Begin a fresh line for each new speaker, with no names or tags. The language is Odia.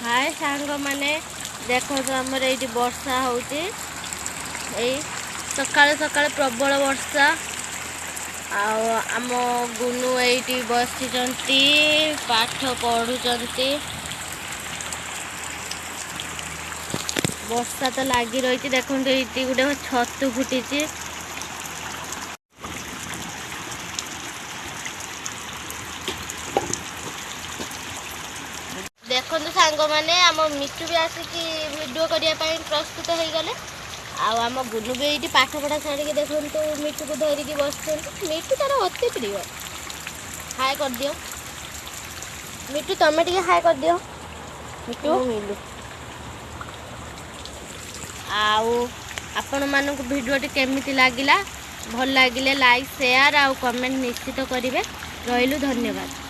ହାଏ ସାଙ୍ଗମାନେ, ଦେଖନ୍ତୁ ଆମର ଏଇଠି ବର୍ଷା ହେଉଛି। ଏଇ ସକାଳୁ ସକାଳୁ ପ୍ରବଳ ବର୍ଷା। ଆଉ ଆମ ଗୁନୁ ଏଇଠି ବସିଛନ୍ତି, ପାଠ ପଢ଼ୁଛନ୍ତି। ବର୍ଷା ତ ଲାଗି ରହିଛି। ଦେଖନ୍ତୁ ଏଇଠି ଗୋଟେ ଛତୁ ଫୁଟିଛି। ଦେଖନ୍ତୁ ସାଙ୍ଗମାନେ, ଆମ ମିଟୁ ବି ଆସିକି ଭିଡ଼ିଓ କରିବା ପାଇଁ ପ୍ରସ୍ତୁତ ହେଇଗଲେ। ଆଉ ଆମ ଗୁନୁ ବି ଏଇଠି ପାଠ ପଢ଼ା ଛାଡ଼ିକି ଦେଖନ୍ତୁ ମିଟୁକୁ ଧରିକି ବସିଛନ୍ତି। ମିଟୁ ତାର ଅତି ପ୍ରିୟ। ହାଏ କରିଦିଅ ମିଟୁ, ତମେ ଟିକେ ହାଏ କରିଦିଅ ମିଟୁ। ମିଲୁ। ଆଉ ଆପଣମାନଙ୍କୁ ଭିଡ଼ିଓଟି କେମିତି ଲାଗିଲା? ଭଲ ଲାଗିଲେ ଲାଇକ୍, ସେୟାର ଆଉ କମେଣ୍ଟ ନିଶ୍ଚିତ କରିବେ। ରହିଲୁ, ଧନ୍ୟବାଦ।